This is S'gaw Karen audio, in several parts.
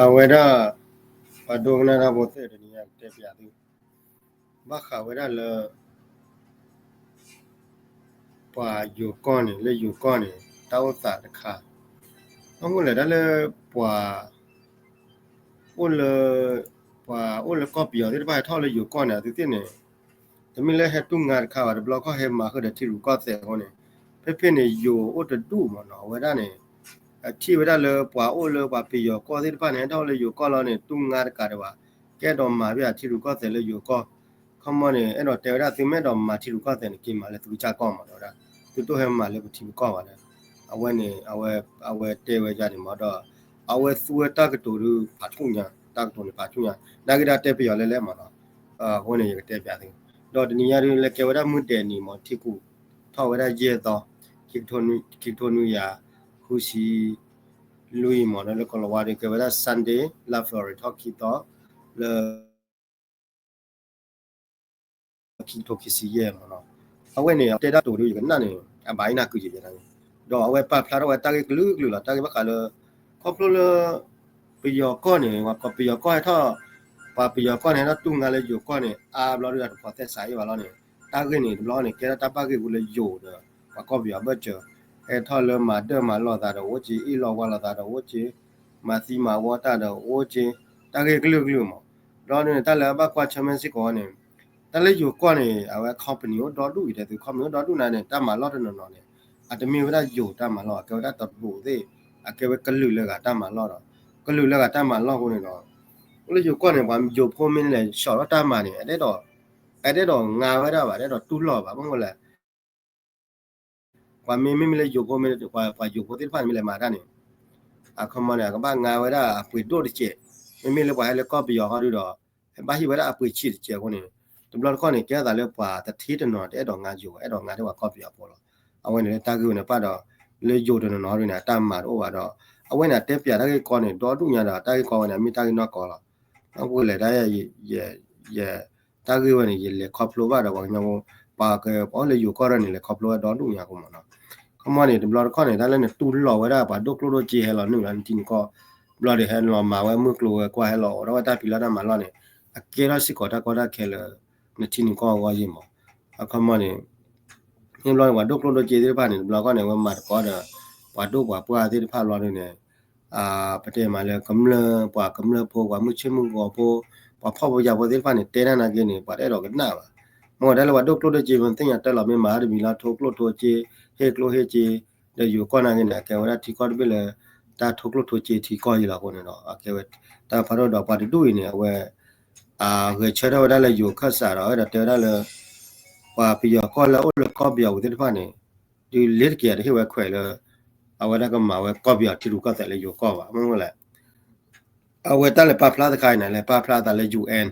အဝဲဒၣ် ပှၤဒိကနၣ်တၢ်ဖိသ့ၣ်တနံၤညါကတဲပၠးသု ဘၣ်ဃးဝဲဒၣ်လၢ ပှၤယိၤကီၢ်န့ၣ် လၢယိၤကီၢ်န့ၣ် တၢ်အိၣ်သးတခါ ဘၣ်မနုၤလဲၣ် တၢ်လၢပှၤ အိၣ်လၢ ပှၤအိၣ်လၢကီၢ်ပယီၤသ့ၣ်တဖၣ်ဟဲထီၣ်လၢယိၤကီၢ်န့ၣ် အသုသ့ၣ်န့ၣ် တမ့ၢ်လၢဟဲတူၢ်ငါတခါဘၣ် တဘျီခီၣ်ဟဲမၤဃုာ်ဒီးထံရူၢ်ကီၢ်သဲးအဃိန့ၣ် ဖဲဖဲန့ၣ် ယိၤအိၣ်တဒူၣ်မ့ၢ်နီၤ အဝဲဒၣ်န့ၣ် အထံၣ်ဝဲဒၣ်လၢပှၤအိၣ်လၢပှၤပယီၤကီၢ်သ့ၣ်တဖၣ်န့ၣ် ဟဲထီၣ်လၢယိၤကီၢ်လီၤန့ၣ် တူၢ်ငါတကးဒံးဘၣ် ကအဲၣ်ဒိးမၤဝဲဒၣ်ထံရူၢ်ကီၢ်သဲးလၢယိၤကီၢ် ခီမီန့ၣ် အဲၣ်ဒိးတဲဝဲဒၣ်သုမ့ၢ်အဲၣ်ဒိးမၤထံရူၢ်ကီၢ်သဲးန့ၣ် က့ၤမၤလၢသုကစၢ်ကီၢ်မ့ၢ်နီၤဝဲဒၣ် သုတိၢ်ဟဲမၤလၢပထံပကီၢ်ဘၣ်ဒီး အဝဲန့ၣ် အဝဲတဲဝဲဒ်န့ၣ်မ့ၢ်ဒီး အဝဲသူဝဲတၢ်ကတိၤဒုးဖးဆူၣ်ညါ တၢ်ကတိၤန့ၣ်ဖးဆူၣ်ညါ နာ်က့ဒၣ်တဲပယီၤလဲၣ်လဲၣ်မ့ၢ်နီၤ အဃိန့ၣ် ယကတဲပၠးသု ဒီးတနံၤညါဒုး လဲၤကဲဝဲဒၣ်မုၢ်ဒဲးနံၤမ့ၢ် ထံကူးထီၣ်ဝဲဒၣ်ယဲၢ်သီ ခံကထိနွံယၤ ဃုဆံလွံၢ်မ့ၢ်နီၤ လၢကီၢ်လီၤဝါဒုး ကဲဝဲဒၣ် Sunday လါ February ထီၣ်ခံသီ လၢ ခံကထိခံဆံယဲၢ်မ့ၢ်နီၤ အဝဲန့ၣ် တဲတၢ်ကတိၤဒုး ယကနၣ်န့ၣ် အဘၣ်အံၤနၢ်ကုက့ၤယဲန့ၣ် ဒီးအဝဲပာ်ဖျါထီၣ်ဝဲတၢ်ဂ့ၢ်ကလုာ်ကလုာ်လီၤ တၢ်ဂ့ၢ်ဘၣ်ဃးလၢ ခီဖျိလၢ ပယီၤကီၢ်န့ၣ် ပှၤပယီၤကီၢ်ဟဲထီၣ် ပှၤပယီၤကီၢ်န့ၣ် ဟဲထီၣ်တူၢ်ငါလၢယိၤကီၢ်န့ၣ် အါဘျီဒုး တဖိးသဲစးအ့ၣ်ဘၣ်လီၤန့ၣ် တၢ်ဂ့ၢ်န့ၣ် တဘျီန့ၣ် ကဲထီၣ်တၢ်ဘၣ်ဂ့ၢ်ဝံၤလၢယိၤဒီး ပှၤကီၢ်ပယီၤဘၢၣ်စၢၤ ဟဲထီၣ်လၢမၤဒၢၣ်မၤလီၤသးဒီးအိၣ်က့ၤ အ့ၣ်လီၤဝါလီၤသးဒီးအိၣ်က့ၤ မၤသံမၤဝီတၢ်ဒီးအိၣ်က့ၤ တၢ်ဂ့ၢ်ကလုာ်ကလုာ်မး ဘျီဒုးန့ၣ် တၢ်လၢအဘၣ်ကွၢ်ဆၢၣ်မဲာ်စ့ၢ်ကီးန့ၣ် တၢ်လၢယိၤကီၢ်န့ၣ် အဝဲ company အိၣ်ဒီဒူၣ်အံၤဒီးသု company အိၣ်ဒီဒူၣ်နၤန့ၣ် တၢ်မၤလီၢ်တနီၤနီၤန့ၣ် အတမ့ၢ်ဝဲဒၣ်ယိၤတၢ်မၤလီၢ် အကဲဝဲဒၣ်တရူးသ့ၣ် အကဲဝဲကလုာ်လၢဂၤတၢ်မၤလီၢ်ဒီး ကလုာ်လၢဂၤတၢ်မၤလီၢ်အဃိန့ၣ်ဒီး လၢယိၤကီၢ်န့ၣ် ပှၤယိၤဖိမ့ၢ်လဲၤဆှီၣ်ထီၣ်တၢ်မၤန့ၣ် အတအဲၣ်ဒိး အတအဲၣ်ဒိးငါဝဲဒၣ်ဘၣ် တအဲၣ်ဒိးတူၢ်လိာ်ဘၣ် ဘၣ်မနုၤလဲၣ် ပှၤမ့မ့ၢ်မ့ၢ်လၢယိၤဖိမ့ၢ် ပှၤယိၤဖိသ့ၣ်တဖၣ်န့ၣ် မ့ၢ်လဲၤမၤတၢ်န့ၣ် အခီမီန့ၣ် အကဘၣ်ငါဝဲဒၣ်အပှ့ၤဒိၣ်တစဲး မ့မ့ၢ်လၢပှၤဟဲလၢကီၢ်ပယီၤဟီဒုဒီး ဘၣ်ဟ့ၣ်ဝဲဒၣ်အပှ့ၤဆံးတစဲးအဃိန့ၣ် တဘျီတခီၣ်န့ၣ် ကဲထီၣ်သးလၢပှၤတထံတနီၤ တအဲၣ်ဒိးငါယိၤ အဲၣ်ဒိးငါဒၣ်ပှၤကီၢ်ပယီၤဖိလီၤ. အဝဲန့ၣ်လၢတၢ်ဂ့ၢ်ဝဲန့ၣ်ပၣ်ဒီး လၢယိၤတနီၤနီၤဒ်န့ၣ် အတၢ်မၤတအိၣ်ဘၣ်ဒီး အဝဲန့ၣ် အတဲပၠးတၢ်ဂ့ၢ်ကီန့ၣ် ဒီဒူၣ်ညါဒီး တၢ်ဂ့ၢ်ကီဝဲန့ၣ် အမ့ၢ်တၢ်ဂ့ၢ်နီၢ်ကီလီၤ. အဃိလဲၣ် တၢ် ယ တၢ်ဂ့ၢ်ဝဲန့ၣ် ယလဲၤခီဖျိဘၣ်ဒီးပှၤကညီဖိ ပှၤက ပှၤအိၣ်လၢယိၤကီၢ်ရၢၢ်န့ၣ် လဲၤခီဖျိဝဲဒီဒူၣ်ညါအဃိမးနီၤ. ခီမီန့ၣ် တဘျီတခီၣ်န့ၣ် တၢ်လၢနတူၢ်လိာ်ဝဲဒၣ်ပှၤဒိၣ်ကျိၣ်ဒိၣ်စ့ဟဲလီၤနုာ်လီၤနထံနကီၢ် ဘျီဒီးဟဲလီၤမၤဝဲမုၢ်ကျိၤဝဲၤကွာ် ဟဲလီၤအိးထီၣ်ဝဲတၢ်ဖံးလၢတၢ်မၤလီၢ်န့ၣ် အကဲထီၣ်စ့ၢ်ကီးတၢ်ကီတၢ်ခဲလၢ နထံနကီၢ်အဂီၢ်ယ့ၢ်မး. အခီမီန့ၣ် န့ၣ်ဘျီန့ၣ် ပှၤဒိၣ်ကျိၣ်ဒိၣ်စ့သ့ၣ်တဖၣ်န့ၣ် တဘျီခီၣ်န့ၣ် အဝဲမၤသကိးဒီး ပှၤဒိၣ်ပှၤပှၢ်သ့ၣ်တဖၣ်ဘျီဒုန့ၣ် ပတဲမးလၢကမျၢၢ် ပှၤကမျၢၢ်ဖိ ပှၤမုၢ်ဆ့ၣ်မုၢ်ဂီၤဖိ ပှၤဖှီၣ်ဖိယာ်ဖိသ့ၣ်တဖၣ်န့ၣ် တဲတၢ်နာ်က့န့ၣ် ပှၤတအဲၣ်ဒိးကနၣ်ဘၣ်. မ့ၢ်ဝဲဒၣ်လၢပှၤဒိၣ်ကျိၣ်ဒိၣ်စ့ မ့ၢ်သ့ၣ်ညါတၢ်လီၤ မ့ၢ်မၤတမံၤလီၤ ထိကျိၣ်ထိစ့ ဟ့ၣ်ကျိၣ်ဟ့ၣ်စ့ ဒီးယိၤကီၢ်နာ်က့န့ၣ် အကဲဝဲဒၣ်ထံကီၢ်တဘ့ၣ်လၢ တၢ်ထိကျိၣ်ထိစ့ထံကီၢ်ယ့ၢ်လီၤအဃိန့ၣ်ဒီး အကဲဝဲ တၢ်ဖးဒိၣ်ဒီးပှၤတဒူၣ်အံၤန့ၣ် အဝဲ အဂဲၤဆၢထၢၣ်ဝဲဒၣ်လၢယိၤခၢၣ်စးဒီး အဲၣ်ဒိးတဲဝဲဒၣ်လၢ ပှၤပယီၤကီၢ်လၢအအိၣ်လၢကီၢ်ပယီၤပူၤသ့ၣ်တဖၣ်န့ၣ် ဒုးလ့ၤတက့ၤတဟ့ၣ်ဝဲခွဲးလၢ အဝဲဒၣ်ကမၤဝဲကီၢ်ပယီၤထံရူၢ်ကီၢ်သဲးလၢယိၤကီၢ်ဘၣ် မ့ၢ်မ့ၢ်လဲၣ် အဝဲတၢ်လဲၤပာ်ဖျါတခါအံၤန့ၣ် လဲၤပာ်ဖျါသးလၢ UN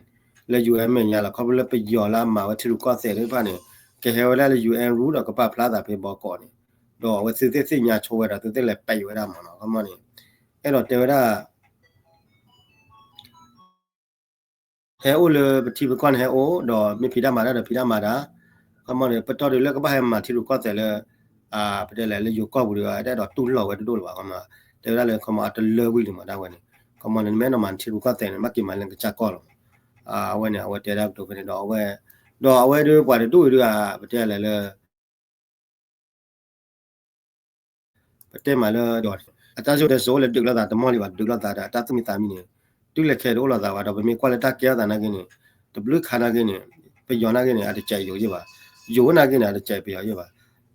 လၢ UN မဲာ်ညါလီၤ ခီဖျိလၢပယီၤလၢအမၤဝဲထံရူၢ်ကီၢ်သဲးသ့ၣ်တဖၣ်န့ၣ် ကဟဲဝဲဒၣ်လၢ UN rule ဒီးကပာ်ဖျါသးဖဲဘီကီးန့ၣ် ဒီးအဝဲသုသ့ၣ်သ့ၣ်ညါဆိဝဲဒီး သုသ့ၣ်လဲၤပဲာ်ဝဲဒၣ်မ့ၢ်နီၤ ခီမီန့ၣ် အဲၣ်ဒိးတဲဝဲဒၣ် ဟဲအိၣ်လၢပထံပကီၢ်န့ၣ်ဟဲအိၣ် ဒီးမ့ၢ်ဖံးတၢ်မၤတၢ်ဒီးဖံးတၢ်မၤတၢ် ခီမီန့ၣ် ပတီၢ်ဒုးလၢကဘၣ်ဟဲမၤထံရူၢ်ကီၢ်သဲးလၢ ပတဲလဲၣ်လၢယိၤကီၢ်ပူၤဒီး တအဲၣ်ဒိးတူၢ်လိာ်ဝဲတဒိၣ်လၢၤဘၣ် ခီမီ တဲဝဲဒၣ်လၢ ခီမီ အတလၢဝံၤလံမး ဒၣ်ဝဲန့ၣ် ခီမီန့ၣ် နမ့ၢ်အဲၣ်ဒိးမၤထံရူၢ်ကီၢ်သဲးန့ၣ် ဘၣ်က့ၤမၤလၢနကစၢ်ကီၢ်လီၤမး အဝဲန့ၣ် အဝဲတဲဒၣ်ကတိၤဖဲန့ၣ်ဒီး အဝဲ ဒီးအဝဲဒုးပှၤတဒူၣ်အံၤဒုး ပတဲလဲၣ်လၢ ပတဲမးလၢ အတၢ်စံၣ်စိၤတဲစိၤအိၣ်လၢဒုးလိာ်သးတမီၢ်လံဘၣ် ဒုးလိာ်သးဒီးတၢ်သူၣ်မံသးမံန့ၣ် တုၤလဲၤခဲဒုးအိၣ်လိာ်သးဘၣ် ဒီးပမ့ၢ်ကွၢ်လၢတၢ်ကဲထီၣ်သးနာ်က့န့ၣ် တဘျုးခါနာ်က့န့ၣ် ပယီၤနာ်က့န့ၣ် အတစဲးယိၤယ့ၢ်ဘၣ် ယိၤနာ်က့န့ၣ် အတစဲးပယီၤယ့ၢ်ဘၣ်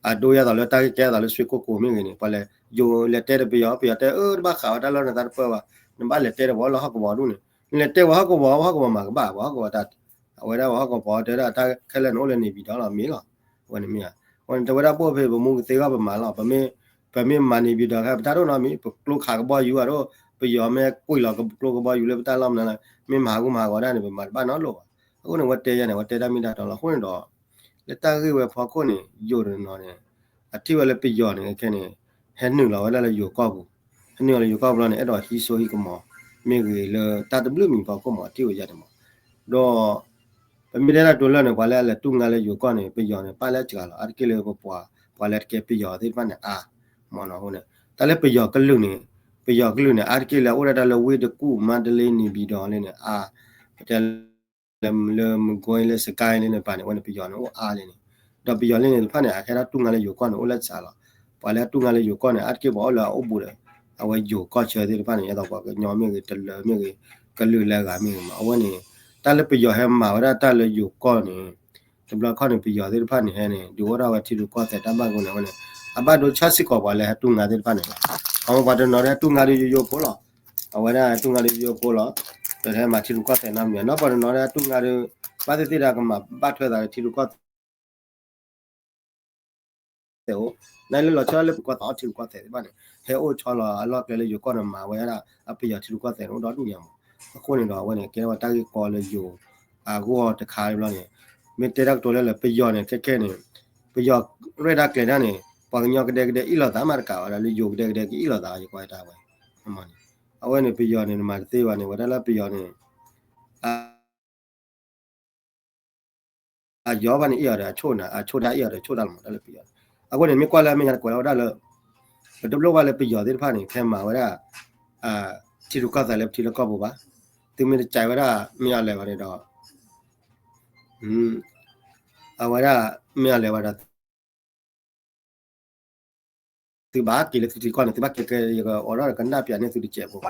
အဒိယါသးလၢတၢ်ဂ့ၢ်ကဲထီၣ်သးလၢစွ့ကိၣ်ကိၤမ့ၢ်ဂ့ၤန့ၣ် ပှၤလဲၤယိၤလဲၤတဲဒီးပယီၤ ပယီၤတဲအၢတဘၣ်ဃးဝဲတၢ်လီၢ်န့ၣ်သးတပၢၢ်ဘၣ် နဘၣ်လဲၤတဲဒီးပှၤလၢဟီၣ်ကဝီၤဒူၣ်န့ၣ် နလဲၤတဲပှၤဟီၣ်ကဝီၤ ပှၤဟီၣ်ကဝီၤမၤကဘၣ် ပှၤဟီၣ်ကဝီၤတၢ် အဝဲဒၣ်ပှၤဟီၣ်ကဝီၤတဲဒၣ်တၢ်ခဲလၢာ်န့ၣ်အိၣ်လၢန့ၣ်ပၠံၤဒီးလီၤမ့ၢ်လီၤ အဝဲန့ၣ်မ့ၢ်ဧါ အဃိန့ၣ် တဲဝဲဒၣ်ဘိၣ်ဖဲပမူကသ့အဂီၢ်ပမၤလီၤ ပမ့ၢ် ပမ့ၢ်မၤန့ၢ်ပၠံၤဒီးခဲ ပတၢ်ဒိၣ်နီတမံၤ ပကျိခးကဘီယူၤအဒိၣ် ပယီၤမ့ၢ်ကွံာ်လီၤကျိကဘီယူၤလၢပတၢ်လီၢ်မနုၤလဲၣ် မ့ၢ်မၤဟးဂူာ်မၤဟးဂီၤဒၣ်န့ၣ် ပမၤတဘၣ်နီတလိၤဘၣ်. အဃိန့ၣ် အဝဲတဲယၤန့ၣ် အဝဲတဲတၢ်မ့ၢ်တၢ်တီလီၤ. အဃိန့ၣ်ဒီး လၢတၢ်ဂ့ၢ်ဝဲဖီခိၣ်န့ၣ် ယိၤတနီၤန့ၣ် အထံၣ်ဝဲလၢပယီၤန့ၣ် ခဲန့ၣ် ဟဲနုာ်လီၤဝဲဒၣ်လၢယိၤကီၢ်ပူၤ ဟဲနုာ်လီၤလၢယိၤကီၢ်ပူၤလီၤန့ၣ် အဲၣ်ဒိးဟံးစိဟံးကမီၤ မ့ၢ်ဂ့ၤလၢတၢ်တဘျုးမံၤဖီခိၣ်မး အထံၣ်ဝဲယၤန့ၣ်မး ဒီး ပမ့ၢ်တဲဒၣ်တိၤလၢာ်န့ၣ် ပှၤလၢအလဲၤတူၢ်ငါလၢယိၤကီၢ်န့ၣ် ပယီၤန့ၣ် ပာ်လၢအစှၤလီၤ. အါတက့ၢ်လၢပပှၤ ပှၤလၢတကဲပယီၤသ့ၣ်တဖၣ်န့ၣ် အါ မ့ၢ်နီၤ အဃိန့ၣ် တၢ်လၢပယီၤကလုာ်န့ၣ် ပယီၤကလုာ်န့ၣ် အါတက့ၢ်လၢအအိၣ်ဒၣ်တၢ်လၢဝ့ၢ်တကူၣ် မါတလ့ နံၤဘံၤဒီးလၢန့ၣ် အါ ပတဲလၢ လၢမကွ့ၤလၢစကဲလၢန့ၣ်ပၤန့ၣ် အဝဲန့ၣ်ပယီၤန့ၣ်အိၣ်အါလၢန့ၣ်, ဒီးပယီၤလၢန့ၣ်တဖၣ်န့ၣ် အကဲထီၣ်တူၢ်ငါလၢယိၤကီၢ်န့ၣ် အိၣ်လၢစးလီၤ. ပှၤလၢအတူၢ်ငါလၢယိၤကီၢ်န့ၣ် အါတက့ၢ်ပှၤအိၣ်လၢအအိၣ်ဘူးဒီး အဝဲယိၤကီၢ်ဆၢသ့ၣ်တဖၣ်န့ၣ် ယဲသိးပှၤကညီမ့ၢ်ဂ့ၤ တလၢမ့ၢ်ဂ့ၤ ကလုာ်လၢအဂၤမ့ၢ်ဂ့ၤမး အဝဲန့ၣ် တၢ်လၢပယီၤဟဲမၤဝဲဒၣ်တၢ်လၢယိၤကီၢ်န့ၣ် တဘျီခီန့ၣ် ပယီၤသ့ၣ်တဖၣ်န့ၣ်ဟဲန့ၣ် ဒုးအိၣ်ထီၣ်ဝဲထံရူၢ်ကီၢ်သဲးတၢ်ဘၣ်ဂိၢ်န့ၣ် အဝဲန့ၣ် အဘၣ်ဒိဆၣ်စ့ၢ်ကီးပှၤလၢဟဲတူၢ်ငါသ့ၣ်တဖၣ်န့ၣ်လီၤ. အဝဲပှၤတနီၤဒီးဟဲတူၢ်ငါဒီးယိယိဖိလီၤ. အဝဲဒၣ်ဟဲတူၢ်ငါဒီးယိယိဖိလီၤ. ဒီးဟဲမၤထံရူၢ်ကီၢ်သဲးနီတမံၤ နီၢ်ပှၤတနီၤဒီးဟဲတူၢ်ငါဒီး ဘၣ်သ့ၣ်သ့ၣ်ဒီးကမၤဘၣ်ထွဲသးဒီးထံရူၢ်ကီၢ်သဲး သဲးအိၣ်, နလၢလီၤဆီလၢပကီၢ်သးအီထံရူၢ်ကီၢ်သဲးသ့ၣ်တဖၣ်န့ၣ် ဟဲအိၣ်ဆီလီၤအလီၢ်ကျဲလၢယိၤကီၢ်န့ၣ် မၤဝဲဒၣ်အပယီၤထံရူၢ်ကီၢ်သဲးန့ၣ် အိၣ်ဒီဒူၣ်ညါမး. အဃိန့ၣ်ဒီး အဝဲန့ၣ် ကဲထီၣ်ဝဲတၢ်ဂ့ၢ်ကီလၢယိၤအဂီၢ်တခါဘျီန့ၣ် မ့ၢ်တဲတၢ်ကတိၤလၢလၢပယီၤန့ၣ် ခဲခဲန့ၣ် ပယီၤရဲၣ်တၢ်ကျဲၤတၢ်န့ၣ် ပှၤကညီကဒဲကဒဲအ့ၣ်လိာ်သးမးတကးဘၣ်ဒီး လၢယိၤကဒဲကဒဲကအ့ၣ်လိာ်သး ယကွၢ်တၢ်ဝဲ အဝဲန့ၣ် ပယီၤန့ၣ် နမၤတသ့ဘၣ်န့ၣ် ဝဲဒၣ်လၢပယီၤန့ၣ် အယီၤဘၣ်န့ၣ်အ့ၣ်အီၤဒီးအဆိၣ်နၤ အဆိၣ်တၢ်အ့ၣ်အီၤဒီးဆိၣ်တၢ်လီၤမး တၢ်လၢပယီၤန့ၣ်. အဃိန့ၣ် မ့ၢ်ကွၢ်လၢအမဲာ်ညါတကွဲးလီၤဝဲဒၣ်လၢ ပတလိၣ်ဘၣ်လၢပယီၤသ့ၣ်တဖၣ်န့ၣ် ခဲမၤဝဲဒၣ် ထံရူၢ်ကီၢ်သဲးလၢပထံလၢကီၢ်ပူၤဘၣ်. သုမ့ၢ်တကးဝဲဒၣ်မ့ၢ်အီၤလဲၤဘၣ်န့ၣ်ဒီး အဝဲဒၣ်မ့ၢ်အီၤလဲၤဘၣ်ဒီး သုဘၣ်က့ၤလၢသုထံကီၢ်န့ၣ် သုဘၣ်က့ၤကဲ ယကအိးထီၣ်ဒီးကနၣ်ပျးန့ၢ်သုတစဲးဖိ အဝ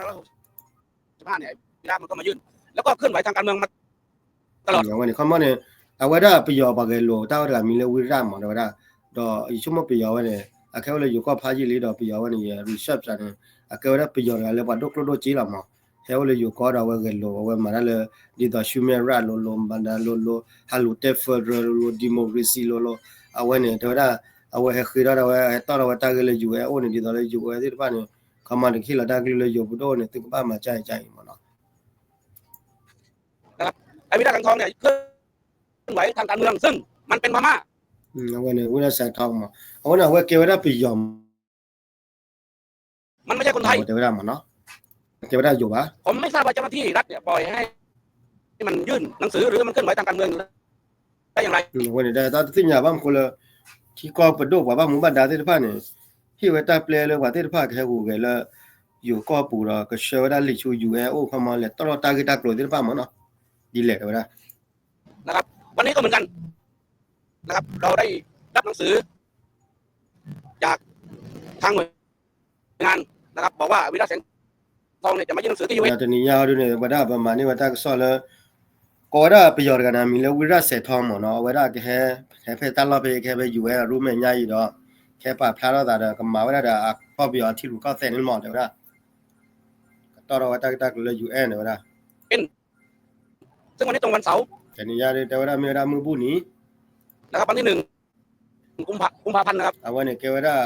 ဲန့ၣ် ခီမီန့ၣ် အဝဲဒᣣ်ပယီၤပှၤဂဲၤလိာ်တၢ်ဝဲတဂၤမံၤလၢဝံရၣ်မး တဲဝဲဒၣ်, ဒီးယဆိကမိၣ်ပယီၤဝဲန့ၣ် အခဲအိၣ်လၢယိၤကီၢ်ဖးယံာ်လံဒီး ပယီၤဝဲန့ၣ် ယ research န့ၣ် အကဲဝဲဒၣ်ပယီၤတဂၤလၢပှၤဒိၣ်ကျိၣ်ဒိၣ်စ့လီၤမး, ဟဲအိၣ်လၢယိၤကီၢ်ဒီးအဝဲဂဲၤလိာ် အဝဲမၤတၢ်လၢ ဒ်သိး human right လိၤလိၤ မၤဒါလိၤလိၤ ဟးလူၤတဲ federal လိၤလိၤ democracy လိၤလိၤ အဝဲန့ၣ် တဲဝဲဒၣ် အဝဲဟဲဃ့ထီၣ်ဒီးဝဲ ဟဲတီၣ်ထီၣ်ဝဲတၢ်ဂ့ၢ်လၢ ယူၢ်အဲၣ် အိၣ်န့ၣ် ဒ်သိးလၢ ယူၢ်အဲၣ် သ့ၣ်တဖၣ်န့ၣ် ခီမီန့ၣ် ကဟ့ၣ်လီၤတၢ်ဂ့ၢ်လၢယိၤပဒိၣ်န့ၣ် သုကဘၣ်မၤကၢ်အံၤကၢ်အံၤမးနီၤ นะครับ ไอ้วิระแสงทองเนี่ยเคลื่อนไหวทางการเมืองซึ่งมันเป็นพม่า အဝဲန့ၣ် ဝံရၣ်စဲးထီၣ်မး အဝဲန့ၣ် အဝဲကဲဝဲဒᣣ်ပယီၤ มันไม่ใช่คนไทย တဲဝဲဒၣ်မးနီၤ ကဲဝဲဒၣ်ယိၤဘၣ် ผมไม่ทราบว่าเจ้าหน้าที่รัฐเนี่ยปล่อยให้ มันยื่นหนังสือหรือมันเคลื่อนไหวทางการเมืองได้อย่างไร အဝဲန့ၣ် တၢ်တသ့ၣ်ညါဘၣ်မနုၤဃိလၢ ထံကီၢ်ပဒိၣ်ပှၤဘၣ်မူဘၣ်ဒါသ့ၣ်တဖၣ်န့ၣ် ဟ့ၣ်ဝဲတၢ်ပျဲလၢပှၤသ့ၣ်တဖၣ်ကဟဲဂုာ်ဂဲၤလၢ ယိၤကီၢ်ပူၤဒီး ကဆှၢဝဲဒၣ်လံာ်ဆူ ယူၢ်အဲၣ် အိၣ်ခီမီလဲၤတီၣ်ထီၣ်တၢ်ဂ့ၢ်တၢ်ကျိၤသ့ၣ်တဖၣ်မးနီၤ ဒ်လဲၣ်တဲဝဲဒၣ် นะครับ วันนี้ก็เหมือนกัน นะครับ เราได้รับหนังสือ จากทางหน่วยงานนะครับ บอกว่าวิระแสงทองเนี่ยจะมายื่นหนังสือที่ ယူၢ်အဲၣ် တနံၤညါဟီဒုန့ၣ် ဝဲဒၣ်ပမၤန့ၢ်ဝဲတၢ်ကစီၣ်လၢ ကိးဝဲဒၣ်ပယီၤတဂၤန့ၣ် အမံၤလၢ ဝံရၣ်စဲးထီၣ်မးနီၤ အဝဲဒၣ်ကဟဲ ဟဲဖဲတၢ်လီၢ်ဖဲ ကဟဲဖဲ ယူၢ်အဲၣ် အရူမဲာ်ညါအံၤဒီး ကဟဲပာ်ဖျါထီၣ်သးဒီး ကမၤဝဲဒၣ်ဒီး ကီၢ်ပယီၤအထံရူၢ်ကီၢ်သဲးန့ၣ်မး တဲဝဲဒၣ် ကတီၣ်ထီၣ်ဝဲတၢ်ဂ့ၢ်တၢ်ကျိၤလၢ ယူၢ်အဲၣ် န့ၣ်ဝဲဒၣ် ซึ่งวันนี้ตรงวันเสาร์ တနံၤညါဒု တဲဝဲဒၣ်မ့ၢ်ဝဲဒၣ်မုၢ်ဘူၣ်နံၤ นะครับ วันที่หนึ่ง กุมภา กุมภาพันธ์ นะครับ အဝဲန့ၣ်ကဲဝဲဒၣ်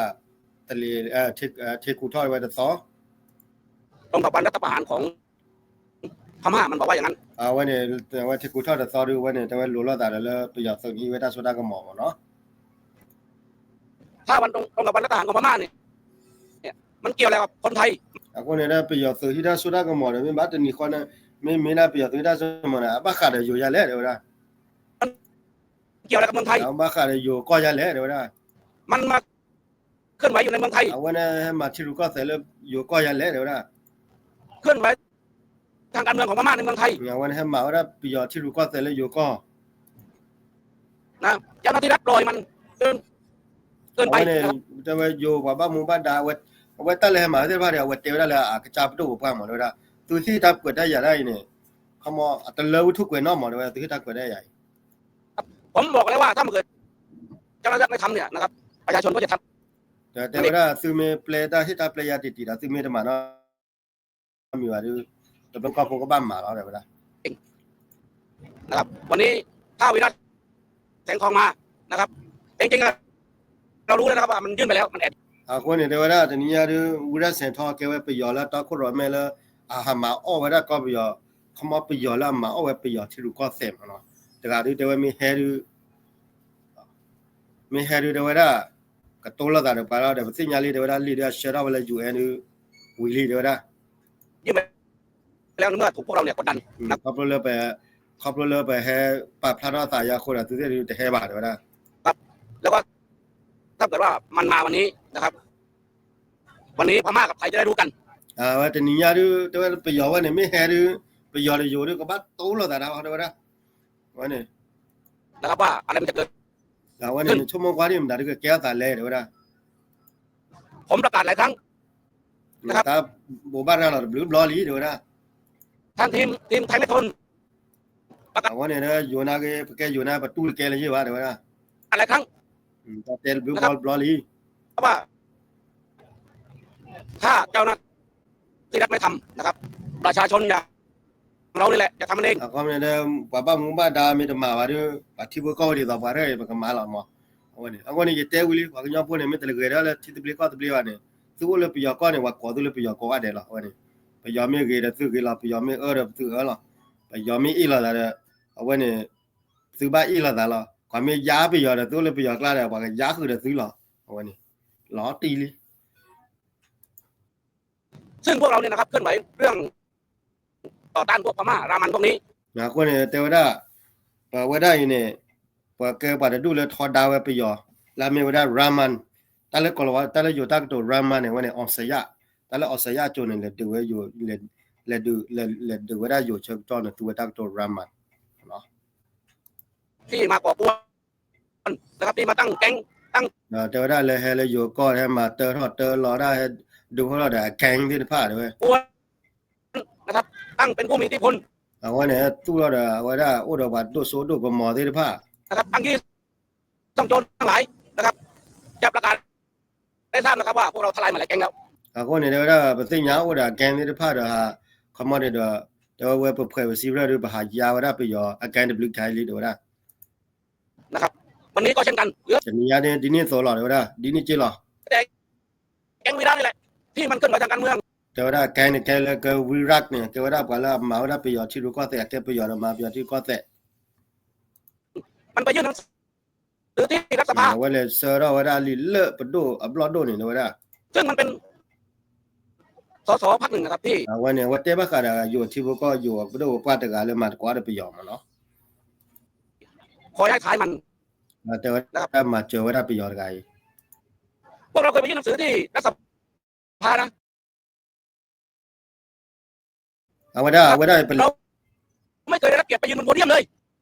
တလံၤ ထံကူးထီၣ်ဝဲတသီ ตรงกับวันรัฐประหารของพม่า มันบอกว่าอย่างนั้น အဝဲန့ၣ် အဝဲထံကူးထီၣ်တသီဒု အဝဲန့ၣ် တဲဝဲလိၤလိာ်သးဒီးလၢပယီၤသုးန့ၣ်ဟ့ၣ်ဝဲတၢ်စိတၢ်ကမီၤမးနီၤ ถ้าวันตรง ตรงกับวันรัฐประหารของพม่าเนี่ย มันเกี่ยวอะไรกับคนไทย အဃိန့ၣ်ဒီး ပယီၤသုးဟ့ၣ်တၢ်စိတၢ်ကမီၤဒီး မ့ၢ်ဘၣ်တနံၤဃီန့ၣ် မ့မ့ၢ်ဒၣ်ပယီၤသုးဟ့ၣ်တၢ်စိတၢ်ကမီၤန့ၣ် အဘၣ်ဃးဒီးယိၤယါလဲၣ် တဲဝဲဒၣ် เกี่ยวอะไรกับเมืองไทย အဘၣ်ဃးဒီးယိၤကီၢ်ယါလဲၣ် တဲဝဲဒၣ် มันมาเคลื่อนไหวอยู่ในเมืองไทย အဝဲန့ၣ်ဟဲမၤထံရူၢ်ကီၢ်သဲးလၢယိၤကီၢ်ယါလဲၣ် တဲဝဲဒၣ် เคลื่อนไหวทางการเมืองของพม่าในเมืองไทย အဝဲန့ၣ်ဟဲမၤဝဲဒၣ်ပယီၤထံရူၢ်ကီၢ်သဲးလၢယိၤကီၢ် นะ เจ้าหน้าที่รัฐปล่อยมันเกิน เกินไป အဝဲန့ၣ် တဲဝဲယိၤပှၤဘၣ်မူဘၣ်ဒါ အဝဲတၢ်လၢဟဲမၤသ့ၣ်တဖၣ်န့ၣ် အဝဲတဲဝဲဒၣ်လၢအကစၢ်ပဒိၣ်ပပှၢ်မး တဲဝဲဒၣ် သုဟ့ၣ်တၢ်ကွဲးတၢ်ယာ်ဒၣ်အံၤန့ၣ် ခီမီ အတလၢဝဲထူၣ်ကွဲးနီၣ်မး တဲဝဲ သုဟ့ၣ်တၢ်ကွဲးတၢ်ယာ်အံၤ ผมบอกแล้วว่าถ้ามันเกิดเจ้าหน้าที่รัฐไม่ทำเนี่ยนะครับ ประชาชนก็จะทำ တဲဝဲဒၣ် သုမ့ၢ်ပျဲတၢ်ဟ့ၣ်တၢ်ပျဲယါတံၢ်တံၢ်ဒီး သုမ့ၢ်တမၤနီတမံၤဘၣ်ဒီး တဘျီကီၢ်ဖိကဘၣ်မၤလီၤ တဲဝဲဒၣ် นะครับ วันนี้ถ้าวิระแสงทองมานะครับ จริงๆอะ เรารู้แล้วนะครับว่ามันยื่นไปแล้ว มันแอบ အဃိန့ၣ် တဲဝဲဒၣ် တနံၤညါဒီး ဝံရၣ်စဲးထီၣ် ကဲဝဲပယီၤလၢတီခိၣ်ရိၣ်မဲလၢ အဟးမၤအီၣ်ဝဲဒၣ်ကီၢ်ပယီၤ ခီမီပယီၤလၢအမၤအီၣ်ဝဲပယီၤထံရူၢ်ကီၢ်သဲးမးနီၤ တဂၤဒီး တဲဝဲမ့ၢ်ဟဲဒီး မ့ၢ်ဟဲဒုးတဲဝဲဒၣ် ကတိၤလိာ်သးဒီးပှၤလီၤဒီး ပသ့ၣ်ညါလံ တဲဝဲဒၣ် လံာ်ဒုးအဆှၢထီၣ်ဝဲလၢ ယူၢ်အဲၣ် ဒုး ဝံၤလံ တဲဝဲဒၣ် ยื่นไปแล้ว เมื่อถูกพวกเราเนี่ยกดดัน ခီဖျိလၢပ ခီဖျိလၢပဟဲပာ်ဖျါထီၣ်သးယါအဃိဒီး သုသ့ၣ်ဒုးတဟဲဘၣ် တဲဝဲဒၣ် ครับ แล้วก็ถ้าเกิดว่ามันมาวันนี้นะครับ วันนี้พม่ากับไทยจะได้รู้กัน အဝဲတနံၤညါဒုး တဲဝဲပယီၤဝဲန့ၣ် မ့ၢ်ဟဲဒုး ပယီၤတယိၤဒုး ကဘၣ်တိလိာ်သးဒၣ်ဝဲ တဲဝဲဒၣ်. အဝဲန့ၣ် အဝဲန့ၣ် နဆိကမိၣ်ကွၢ်ဒ်မတၤဒုးကကဲထီၣ်သးလဲၣ် တဲဝဲဒၣ်. တၢ်ဘိးဘၣ်ရၤလီၤတဘျုးဘျီလံ တဲဝဲဒၣ်. အဝဲန့ၣ် ယိၤနၤဂ့ၤ ပကဲယိၤနၤ ပတူၢ်တကဲလၢၤယ့ၢ်ဘၣ် တဲဝဲဒၣ်. တၢ်တဲတဘျုးဘျီတဘျီလံ ถ้าเจ้าหน้าที่รัฐไม่ทำนะครับ ประชาชนอย่างเรานี่แหละจะทำมันเอง အခီပညီ ပှၤဘၣ်မူဘၣ်ဒါမ့ၢ်တမၤဘၣ်ဒီး ပှၤထံဖိကီၢ်ဖိဒ်သိးပှၤရဲၣ် ပကမၤလီၤမး. အဝဲန့ၣ် အဝဲန့ၣ် ယတဲဝံၤလံ ပှၤကညီဖိန့ၣ် မ့ၢ်တဂဲၤဒၣ်လၢထံသဘျ့ကီၢ်သဘျ့ဘၣ်န့ၣ် သုအိၣ်လၢပယီၤကီၢ်န့ၣ် ပှၤကိးသုလၢပယီၤကိးဂၤဒဲးလီၤ. အဝဲန့ၣ် ပယီၤမ့ၢ်ဂ့ၤဒီးသုဂ့ၤလီၤ, ပယီၤမ့ၢ်အၢဒီးသုအၢလီၤ. ပယီၤမ့ၢ်အ့ၣ်လိာ်သးဒီး အဝဲန့ၣ် သုဘၣ်အ့ၣ်လိာ်သးလီၤ. ပှၤမ့ၢ်ယါပယီၤဒီး သုအိၣ်လၢပယီၤကျါဒီး ပှၤကယါဃုာ်ဒီးသုလီၤ. အဝဲန့ၣ် လီၤတံၢ်လံ ซึ่งพวกเราเนี่ยนะครับเคลื่อนไหวเรื่องต่อต้านพวกพม่ารามันพวกนี้ အဃိန့ၣ် တဲဝဲဒၣ် ပဝဲဒၣ်အံၤန့ၣ် ပှၤကဲပှၤတဒူၣ်လၢထီဒါဝဲပယီၤ လၢအမ့ၢ်ဝဲဒၣ် Raman တၢ်လၢကီၢ်လီၤဝါ တၢ်လၢယိၤတၢ်ကတိၤ Raman န့ၣ် အဝဲန့ၣ် အောင်ဇေယျ တၢ်လၢ အောင်ဇေယျ အစိၤန့ၣ် လဲၤဒုးဝဲယိၤ လဲၤဒုး လဲၤဒုးဝဲဒၣ်ယိၤဆၢကတီၢ်န့ၣ် သူဝဲတၢ်ကတိၤ Raman ที่มาก่อกวนนะครับ ที่มาตั้งแก๊ง တဲဝဲဒၣ်လၢဟဲလၢယိၤကီၢ် ဟဲမၤတၢထီၣ်တၢလီၤဒၣ် ဟဲဒုးဟီၣ်ထီၣ်ဒီးအ gang သ့ၣ်တဖၣ်တဲဝဲ นะครับ ตั้งเป็นผู้มีอิทธิพล အဝဲန့ၣ် သူၣ်ထီၣ်ဒီး အဝဲဒၣ်အိၣ်ဒီးပှၤဒိၣ်စိဒိၣ်ကမီၤသ့ၣ်တဖၣ် นะครับ อ้างยี่ซ่องโจรทั้งหลาย นะครับ จะประกาศให้ทราบนะครับว่าพวกเราทลายมาหลายแก๊งแล้ว အဃိန့ၣ် တဲဝဲဒၣ် ပသ့ၣ်ညါအိၣ်ဒီးအ gang သ့ၣ်တဖၣ်ဒီးဟး ခီမီန့ၣ်ဒီး တဲဝဲ ပဖှဲးပစံးရၢၢ်ဒီး ပဟးယါဝဲဒၣ်ပယီၤအ gang တဘျုးကါလံ တဲဝဲဒၣ် นะครับ วันนี้ก็เช่นกัน တနံၤညါန့ၣ် ဒ်န့ၣ်အသိးလီၤ တဲဝဲဒၣ် ဒ်န့ၣ်က့လီၤ แต่แก๊งวีระนี่แหละ ที่มันเคลื่อนไหวทางการเมือง တဲဝဲဒၣ် gang န့ၣ် ကဲလၢကဝံရၣ်န့ၣ် ကဲဝဲဒၣ်ပှၤလၢအမၤဝဲဒၣ်ပယီၤထံရူၢ်ကီၢ်သဲး အကဲပယီၤဒီးမၤပယီၤထံရူၢ်ကီၢ်သဲး มันไปยื่นหนังสือที่รัฐสภา အဝဲလဲၤဆှၢထီၣ်ဝဲဒၣ်လံာ်လၢပဒိၣ်အဘျီၣ်ဒိၣ်န့ၣ် တဲဝဲဒၣ် ซึ่งมันเป็น สส พรรคหนึ่งนะครับ ที่ အဝဲန့ၣ် အဝဲတဲဘၣ်ဃးဒီးယိၤထံဖိကီၢ် ယိၤပဒိၣ်ပပှၢ်တဂၤလၢမၤသကိးဒီးပယီၤမးနီၤ คอยให้ขายมัน တဲဝဲဒၣ်မၤစၢၤဝဲဒၣ်ပယီၤတဂၤအံၤ พวกเราเคยไปยื่นหนังสือที่รัฐสภานะ အဝဲဒၣ် အဝဲဒၣ် เราไม่เคยได้รับเกียรติไปยืนบนโพเดียมเลย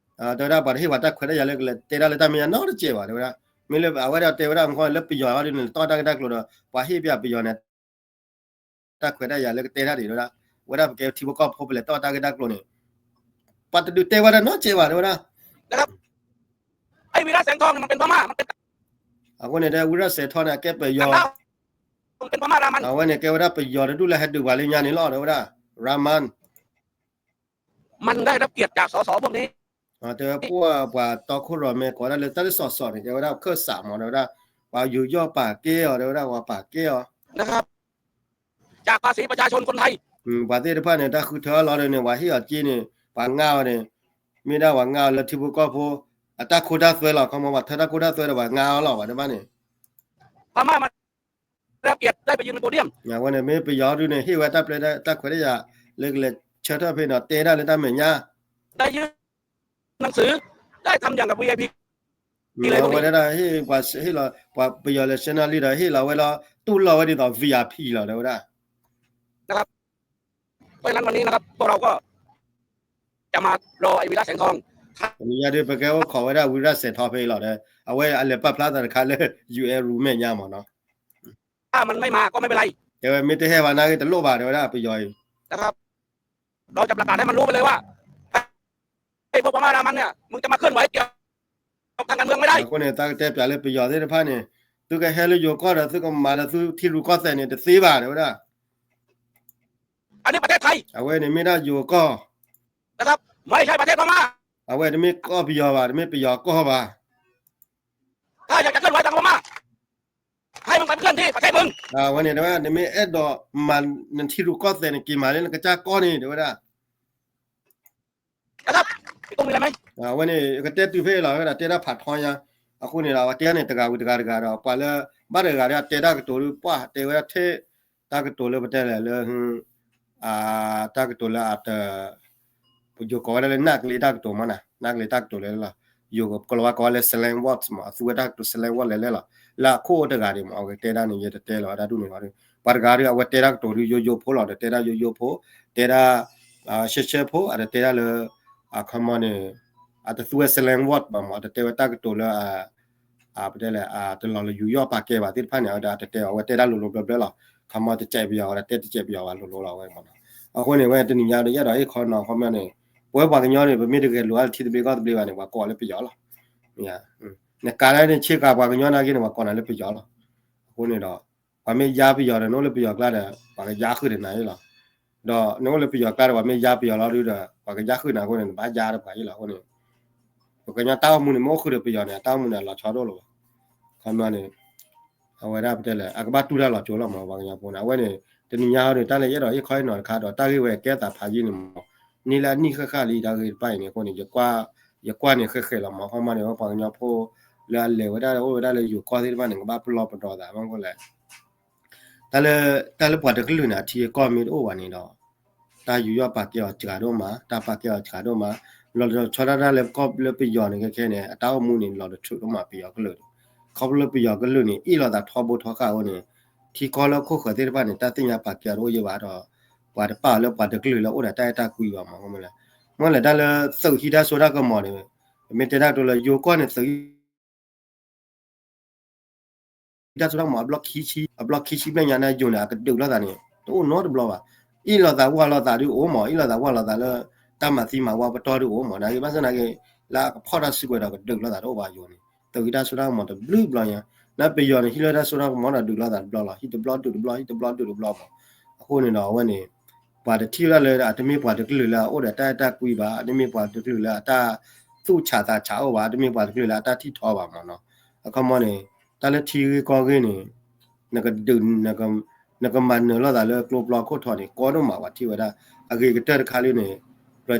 တဲဝဲဒၣ် ပှၤတဟ့ၣ်ပှၤတၢ်ခွဲးတၢ်ယာ်လၢကလဲၤတဲဒၣ်လၢတၢ်မဲာ်ညါနီတစဲးဘၣ် တဲဝဲဒၣ် မ့ၢ်လၢ အဝဲဒၣ်တဲဝဲဒၣ်မ့ၢ်လၢပယီၤအံၤဒ်န့ၣ် လဲၤတီၢ်တၢ်ဂ့ၢ်တၢ်ကျိၤဒီး ပှၤဟ့ၣ်ပယီၤပယီၤန့ၣ် တၢ်ခွဲးတၢ်ယာ်လၢကတဲတၢ်ဒ်တဲဝဲဒၣ် ဝဲဒၣ်ပကဲထံဖိကီၢ်ဖိပလဲၤတီၢ်တၢ်ဂ့ၢ်တၢ်ကျိၤန့ၣ် ပှၤတဒုးတဲဝဲဒၣ်နီတစဲးဘၣ် တဲဝဲဒၣ် นะครับ ไอ้วีระแสงทองเนี่ยมันเป็นพม่า มันเป็น အဃိန့ၣ် တဲဝဲ ဝံရၣ်စဲးထီန့ၣ် အကဲပယီၤ ต่างด้าว มันเป็นพม่ารามัน အဝဲန့ၣ်ကဲဝဲဒၣ်ပယီၤတဒူၣ်လၢဟဲဒုးပှၤလၢညါန့ၣ်လီၤ တဲဝဲဒၣ် Raman มันได้รับเกียรติจาก สส พวกนี้ တဲဝဲ ပှၤတီခိၣ်ရိၣ်မဲကိးဒၣ်လၢတၢ်လၢစီၤစီၤန့ၣ် တဲဝဲဒၣ်ခၢၣ်စးမး တဲဝဲဒၣ် ပှၤယူးယီၣ်ပာ်ကဲအီၤ တဲဝဲဒၣ် ပှၤပာ်ကဲအီၤ นะครับ จากภาษีประชาชนคนไทย ပှၤသ့ၣ်တဖၣ်န့ၣ် တၢ်ဃုထၢလီၤဒီးန့ၣ် ပှၤဟ့ၣ်အီၤစ့န့ၣ် ပှၤငါအီၤန့ၣ် မ့ၢ်ဒၣ်ပှၤငါအီၤလၢထံဖိကီၢ်ဖိ အတၢ်ခိတၢ်သွဲလီၤ ခီမီ ပှၤထၢတၢ်ခိတၢ်သွဲဒီးပှၤငါအီၤလီၤ ပှၤတဖၣ်န့ၣ် พม่ามันได้รับเกียรติได้ไปยืนบนโพเดียม အဝဲန့ၣ်မ့ၢ်ပယီၤဒုးန့ၣ် ဟ့ၣ်ဝဲတၢ်ပျဲတၢ်ခွဲးတၢ်ယာ် လၢကလဲၤဆၢထၢၣ်ဖဲန့ၣ် တဲဒၣ်လၢတၢ်မဲာ်ညါ ได้ยื่นหนังสือ ได้ทำอย่างกับ วี ไอ พี เลย အဝဲဒၣ်ဟ့ၣ်ပှၤဟ့ၣ်လီၤ ပှၤပယီၤလဲၤဆှၢနၢ်လံဒီး ဟ့ၣ်လီၤဝဲလီၤ တူၢ်လိာ်ဝဲဒ်သိး VIP လီၤ တဲဝဲဒၣ် นะครับ เพราะฉะนั้นวันนี้นะครับ พวกเราก็จะมารอไอ้วีระแสงทอง တနံၤညါဒုး ပကဲအိၣ်ခိးဝဲဒၣ် ဝံရၣ်စဲးထီဖဲအံၤလီၤဒီး အဝဲအလဲၤပာ်ဖျါသးတခါလၢ ယူးအဲၣ်ရူးမဲာ်ညါမးနီၤ ถ้ามันไม่มาก็ไม่เป็นไร တဲဝဲ မ့ၢ်တဟဲဘၣ်နာ်က့ တလိၣ်ဘၣ် တဲဝဲဒၣ် ပယီၤအံၤ นะครับ เราจะประกาศให้มันรู้ไปเลยว่า ไอ้พวกพม่ารามันเนี่ย มึงจะมาเคลื่อนไหวเกี่ยวกับทางการเมืองไม่ได้ အဃိန့ၣ် တၢ်ကတဲပျးလၢပယီၤသ့ၣ်တဖၣ်န့ၣ် သုကဟဲလၢယိၤကီၢ်ဒီး သုကမၤဒီးသုထံရူၢ်ကီၢ်သဲးန့ၣ် တသ့ဘၣ် တဲဝဲဒၣ် อันนี้ประเทศไทย အဝဲန့ၣ်မ့ၢ်ဒၣ်ယိၤကီၢ် นะครับ ไม่ใช่ประเทศพม่า အဝဲတမ့ၢ်ကီၢ်ပယီၤဘၣ် တမ့ၢ်ပယီၤကီၢ်ဘၣ် ถ้าอยากจะเคลื่อนไหวทางพม่า ให้มึงไปเคลื่อนที่ประเทศมึง အဝဲန့ၣ်တဲဝဲ နမ့ၢ်အဲၣ်ဒိးမၤနထံရူၢ်ကီၢ်သဲးန့ၣ် က့ၤမၤလၢနကစၢ်ကီၢ်န့ၣ် တဲဝဲဒၣ် นะครับ အဝဲန့ၣ် ကတဲတုၤဖဲအံၤလီၤ ဝဲဒၣ်တဲဒၣ်ဖးထီညါ အဃိန့ၣ်ဒီး အဝဲတဲန့ၣ် တဂၤဝံၤတဂၤတဂၤဒီး ပှၤလၢ ဘၣ်တဂၤဒီး တဲတၢ်ကတိၤဒုး ပှၢ်တဲဝဲဒၣ်ထဲ တၢ်ကတိၤလၢပတဲလဲၣ်လၢ တၢ်ကတိၤလၢအတ ယိၤကိးဝဲဒၣ်လၢနၢ်ကလ့တၢ်ကတိၤမးနၤ နၢ်ကလ့တၢ်ကတိၤလဲၣ်လီၤ ယိၤကလီၤဝါကိးဝဲလၢ slang words မး အသူဝဲတၢ်ကတိၤ slang word လဲၣ်လဲၣ်လီၤ လၢအခိၣ်အိၣ်တဂၤဒံးမး အဝဲကတဲဒၣ်န့ၣ် ယတတဲလီၤဝဲဒၣ်ဒ်န့ၣ်လီၤ ပှၤတဂၤဒီး အဝဲတဲတၢ်ကတိၤဒုးယိယိဖိလီၤ, ဒီးတဲဒၣ်ယိယိဖိ, တဲဒၣ် ရှဲရှဲဖိ, အတတဲဒၣ်လၢ အခီမီန့ၣ် အတသူဝဲ slang word ဘၣ်မး, အတတဲဝဲတၢ်ကတိၤလၢ ပတဲလဲၣ် တလီၤလၢယူးယီၣ်ပာ်ကဲဘၣ်သ့ၣ်တဖၣ်န့ၣ် အဝဲဒၣ်အတတဲဘၣ်, အဝဲတဲဒၣ်လိၤလိၤဘျၢဘျၢလီၤ. ခီမီတစဲးပယီၤ အဝဲဒၣ်တဲတစဲးပယီၤဘၣ်လိၤလိၤလီၤဝဲမးနီၤ. အဃိန့ၣ် ဝဲတနံၤညါဒီးယအဲၣ်ဒိးဟ့ၣ်ခီနီၤ ခီမီန့ၣ် ပဝဲပှၤကညီန့ၣ် ပမ့ၢ်တဂဲၤလိာ်အါထံသဘျ့ကီၢ်သဘျ့ဘၣ်န့ၣ် ပှၤကိးလၢပယီၤလီၤ. နကးလၢနဆ့ကၤပှၤကညီနာ်က့န့ၣ် ပှၤကိးနၤလၢပယီၤလီၤ. အဃိန့ၣ်ဒီး ပှၤမ့ၢ်ယါပယီၤဒီး နအိၣ်လၢပယီၤကျါဒီး ပှၤကယါဃုာ်ဒီးနၤအံၤလီၤ. ဒီးနအိၣ်လၢပယီၤကျါဒီး ပှၤမ့ၢ်ယါပယီၤလီၤဒုဒီး ပှၤကယါဃုာ်နၤအဃိန့ၣ် နဘၣ်ယါဒီးပှၤအံၤလီၤ. အဃိန့ၣ် ပှၤကညီတၢ်အိၣ်မူန့ၣ် မ့ၢ်အိၣ်ဃုာ်ဒီးပယီၤန့ၣ် အတၢ်အိၣ်မူန့ၣ် အလီၤဆီတအိၣ်လၢၤဘၣ်. ခီမီန့ၣ် အဝဲဒၣ်ပတဲလဲၣ် အကဘၣ်တူၢ်တၢ်လီၤကၠိလီၤမး ပှၤကညီဖိန့ၣ်. အဝဲန့ၣ် တနံၤညါဟီဒီး တၢ်လၢယအဲၣ်ဒိးဟ့ၣ်ခီဟ့ၣ်နီၤတခါဒီး တၢ်ဂ့ၢ်ဝဲကဲသးဖးယံာ်န့ၣ်မး န့ၢ်လၢအနံၣ်ဃၣ်ဃၣ်လံ တၢ်ဂ့ၢ်တဖၣ်အံၤန့ၣ်အဃိန့ၣ် ယကွၢ်န့ၣ်ဃဲးဃဲးလီၤမး. ခီမီန့ၣ် ပှၤကညီဖိ လၢအလဲၤဝဲဒၣ်လၢအိၣ်ဝဲဒၣ်လၢယိၤကီၢ်သ့ၣ်တဖၣ်န့ၣ် ကဘၣ်ပလီၢ်ပဒီသးမး အဃိလဲၣ် တၢ်လၢ တၢ်လၢပှၤတကလုာ်န့ၣ် အထံအကီၢ်မ့ၢ်တအိၣ်ဘၣ်န့ၣ်ဒီး တၢ်ယူးယီၣ်ပာ်ကဲအီၤစှၤဒိၣ်မး, တၢ်ပာ်ကဲအီၤစှၤဒိၣ်မး, လီၤဆီဒၣ်တၢ်လၢကီၢ်လၢပယီၤန့ၣ် ခဲခဲန့ၣ် အတၢ်အိၣ်မူန့ၣ် လီၤတထုးဒိၣ်မးပယီၤကလုာ်န့ၣ်. ခီဖျိလၢပယီၤကလုာ်န့ၣ် အ့ၣ်လိာ်သးထီဘိထီဃာ်အဃိန့ၣ် ထံကီၢ်လၢခိၣ်ဃၢၤသ့ၣ်တဖၣ်န့ၣ် တၢ်သ့ၣ်ညါပာ်ကဲအီၤတအိၣ်ယဲၢ်ဘၣ်ဒီး ပှၤတပာ်အီၤလၢပှၤတကလုာ်လၢအိၣ်ဒီးတၢ်အဲၣ်တၢ်ကွံဘၣ်မး မ့ၢ်လဲၣ် တၢ်လၢသုးဟံးတၢ်စိတၢ်ကမီၤန့ၣ် ပမ့ၢ်တဲတၢ်ကတိၤလၢယိၤကီၢ်န့ၣ် သုးဟံး တၢ်စိတၢ်ကမီၤ အဘျီခံဆံ, အဘျီခံဆံဘျဲၣ်ညါန့ၣ် ယိၤန့ၣ် အကဒုးလိာ်သးန့ၣ် တအိၣ်နီတဘျီဘၣ်. အ့ၣ်လိာ်သးဝၢ်လိာ်သးဒုးအိၣ်မး, အ့ၣ်လိာ်သးဝၢ်လိာ်သးလၢ တၢ်မၤသံမၤဝီပတီၢ်ဒုးအိၣ်မး, နာ်က့ဘၣ်ဆၣ်နာ်က့ လၢအကဖီၣ်တၢ်စုကဝဲၤဒီး ကဒုးလိာ်သးတအိၣ်ဘၣ်ယိၤန့ၣ်, သုးဟံးတၢ်စိတၢ်ကမီၤတဘျုးဘျီညါ, နာ်ပယီၤန့ၣ် ဟံးလၢတၢ်စိတၢ်ကမီၤဒီးဒုးလိာ်သးတဘျီလီၤ, ဟံးတဘျီဒုးတဘျီ, ဟံးတဘျီဒုးတဘျီမး. အဃိန့ၣ်ဒီးအဝဲန့ၣ် ပှၤတထံၣ်ဝဲဒၣ်လၢအတမ့ၢ်ပှၤတကလုာ်လၢအအိၣ်ဒီးတၢ်အဲၣ်တၢ်ကွံဘၣ်, အတမ့ၢ်ပှၤတကလုာ်လၢအတၢ်သူၣ်ဆးသးဆးအိၣ်ဘၣ်, အတမ့ၢ်ပှၤတကလုာ်လၢအတၢ်ထံၣ်ထီဘၣ်မးနီၤ. အခီမီန့ၣ် တၢ်လၢထံဂ့ၢ်ကီၢ်ဂ့ၢ်န့ၣ် နကဒုး နကမၤနၢၤလိာ်သးလၢကျိပျီခိၣ်ထီန့ၣ် ကီဒိၣ်မး ပှၤထံၣ်ဝဲဒၣ်. အဂ့ၤကတၢၢ်တခါလၢန့ၣ်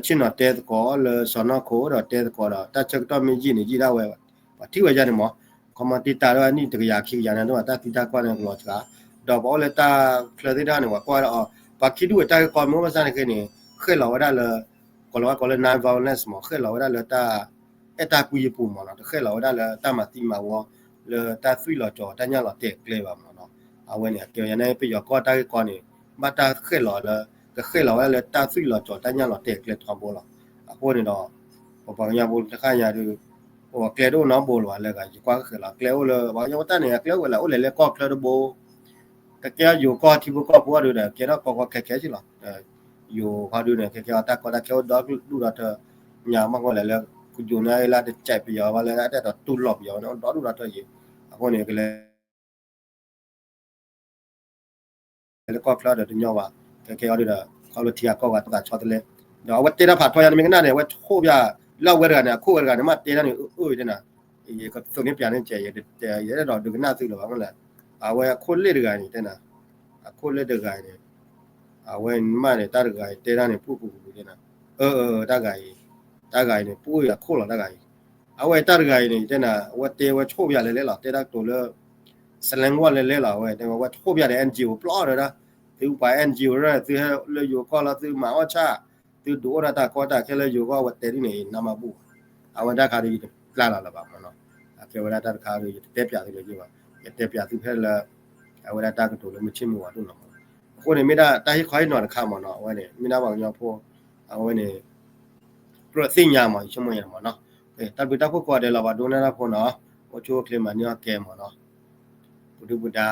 ကြၢးဆ့ၣ်နီၤတဲသကိးလၢစီၢ်နီၤခိၣ်ဒီးတဲသကိးဒီး တၢ်ဆၢကတီၢ်မ့ၢ်ယံာ်န့ၣ် ယံာ်ဒၣ်ဝဲ ပှၤထံၣ်ဝဲယါန့ၣ်မး. ခီမီတံၢ်တာ်ဒီးအနံၣ်တကယၤခံကယၤန့ၣ် ဒိၣ်ဘၣ်တၢ်သံတၢ်ကွၢ်န့ၣ်ကလီၤစှၤ, ဒီးပှၤအိၣ်လၢတၢ်ချၢသ့ၣ်တဖၣ်န့ၣ် ပှၤကွၢ်ဒီးအီၤ ပှၤခံဒူၣ်ဝဲတၢ်ဂ့ၢ်ကီမ့ၢ်အိၣ်ဘၣ်ဆၣ်န့ၣ်က့န့ၣ် ဃဲၣ်လီၤဝဲဒၣ်လၢ ကိးလီၤဝဲကိးလၢ non-violence မး ဃဲၣ်လီၤဝဲဒၣ်လၢတၢ်အဲၣ်တၢ်ကွံအပူၤမးနီၤ, တဃဲၣ်လီၤဝဲဒၣ်လၢတၢ်မၤသံမၤဝီ လၢတၢ်သွံၣ်လီၤကၠီၤတၢ်ညၣ်လီၤတဲာ်ကျဲဘၣ်မးနီၤ. အဝဲန့ၣ်အကဲယၤန့ၣ် ပယီၤကီၢ်တၢ်ဂ့ၢ်ကီန့ၣ် ဘၣ်တၢ်ဃဲၣ်လီၤလၢ ကဃဲၣ်လီၤဝဲဒၣ်လၢတၢ်သွံၣ်လီၤကၠီၤတၢ်ညၣ်လီၤတဲာ်ကျဲထီဘိလီၤ. အဃိန့ၣ်ဒီး ပပှၤကညီဖိတခါညါဒုး အိၣ်အကျဲတအိၣ်နီတဘိလၢၤဘၣ်လၢဂၤ ယကွၢ်ဃဲၣ်လီၤကျဲအိၣ်လၢ ပှၤကညီဖိတၢ်န့ၣ် အကျဲအိၣ်ဝဲလၢအိၣ်လဲၤလၢကီၢ်ချၢတဘိ ကကဲယိၤကီၢ်ထံဖိကီၢ်ဖိအီၤဒုးဒီး ကဲထီၣ်ကီကီခဲခဲဆ့လီၤ. ယိၤဟီဒုးန့ၣ် ခဲခဲအီၤတၢ်ကီတၢ်ခဲအိၣ်ဒီဒူၣ်ဒီထၢ ညါမ့ၢ်ကီလဲၣ်လၢ ကယိၤန့ၣ်လၢတစဲးပယီၤဘၣ်လၢတၢ်အဲၣ်ဒိးတူၢ်လိာ်ပယီၤန့ၣ် အိၣ်ဒီဒူၣ်ဒီထၢယံၤ. အဃိန့ၣ် ကလဲၤ လၢကီၢ်ချၢဒီးတညီဘၣ်, ခဲခဲအီၤဒုးဒီး ခီဖျိထံဂၤကီၢ်ဂၤတၢ်သးဆီတလဲ, ဒီးအဝဲတဲတၢ်ဖးထီယါန့ၣ်မ့ၢ်ကနၣ်န့ၣ် အဝဲဆိၣ်ဘၣ် လၢအဝဲတဂၤန့ၣ် အခိၣ်ဝဲတဂၤန့ၣ် မ့ၢ်တဲတၢ်န့ၣ် အၢ အၢ တဲနၤ, ယကသိးန့ၢ်ပျးန့ၢ်ကဲး ယအဲၣ်ဒိးဒုးကနၣ်သုလၢၤဘၣ်မ့ၢ်လဲၣ်, အဝဲအခိၣ်လ့ၣ်တဂၤန့ၣ်တဲနၤ, အခိၣ်လ့ၣ်တဂၤန့ၣ် အဝဲမ့ၢ်န့ၣ် တၢ်တဂၤအံၤတဲတၢ်န့ၣ် ပူၣ်ပူၤပူၤတဲနၤ, အၢ အၢ တၢ်ဂၤအံၤ, တၢ်ဂၤအံၤန့ၣ် ပူၣ်အၢယၤခိၣ်လီၤတၢ်ဂၤအံၤ, အဝဲတၢ်တဂၤအံၤန့ၣ် ယတဲနၤ အဝဲတဲဝဲဆိၣ်ဘၣ်လဲၤလဲၤလီၤ တဲတၢ်ကတိၤလၢ စလဲဝီၢ်လဲၤလဲၤလီၤ အဝဲတဲဝဲဆိၣ်ဘၣ်ဒီး NGO ပျီဒီးဒၣ်, သုပှၤ NGO ရၢ သုဟဲလၢယိၤကီၢ်လီၤ သုမၤအီၣ်ဆၣ်, သုဒုးအိၣ်ဒၣ်တၢ်ကီတၢ်ခဲလၢယိၤကီၢ် အဝဲတဲဒ်န့ၣ် နမ့ၢ်ဘူၣ်, အဝဲတၢ်ခါဒီးယတပျၢ်လီၤလၢၤဘၣ်မ့ၢ်နီၤ, အကဲဝဲဒၣ်တၢ်တခါဒီး ယတတဲပျးသုလၢၤဘၣ်, ယတဲပျးသုဖဲလၢ အဝဲဒၣ်တၢ်ကတိၤလၢမုၢ်ဆ့ၣ်မုၢ်ဝါဒိၣ်နီၤမ့ၢ်နီၤ, အဃိန့ၣ် မ့ၢ်ဒၣ်တၢ်ဟ့ၣ်ခီဟ့ၣ်နီၤတခါမ့ၢ်နီၤ အဝဲန့ၣ် မ့ၢ်ဒၣ်ပှၤကညီဖိ အဝဲန့ၣ် ကြၢးသ့ၣ်ညါမ့ၢ် ယဆိကမိၣ်ယဲမ့ၢ်နီၤ, တၢ်ဘျုးတၢ်ဖှိၣ်ကိးဂၤဒဲးလီၤ ပှၤဒိကနၣ်တၢ်ဖိနီၤ, အိၣ်ဆူၣ်အိၣ်ချ့မၤန့ၢ်အီၣ်ကဲမ့ၢ်နီၤ, ပဒုၣ်ပဒါ